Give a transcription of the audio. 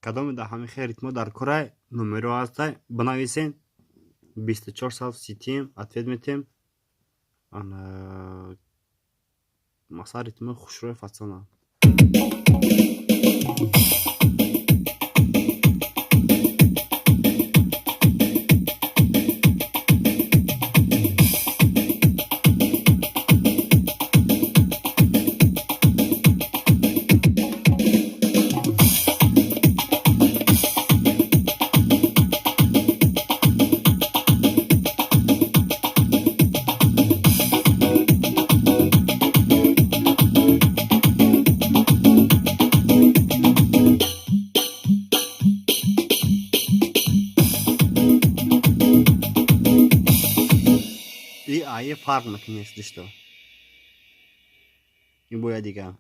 Кадоме дар ҳамин хел ритмо дар корай, номеро ҳастай, бинависен. 24 соат ситием, ответ метем. Ана, масалан, ритмои хушрӯи фасона. И ае фарқ мекунед, дишто, ин бояд дига.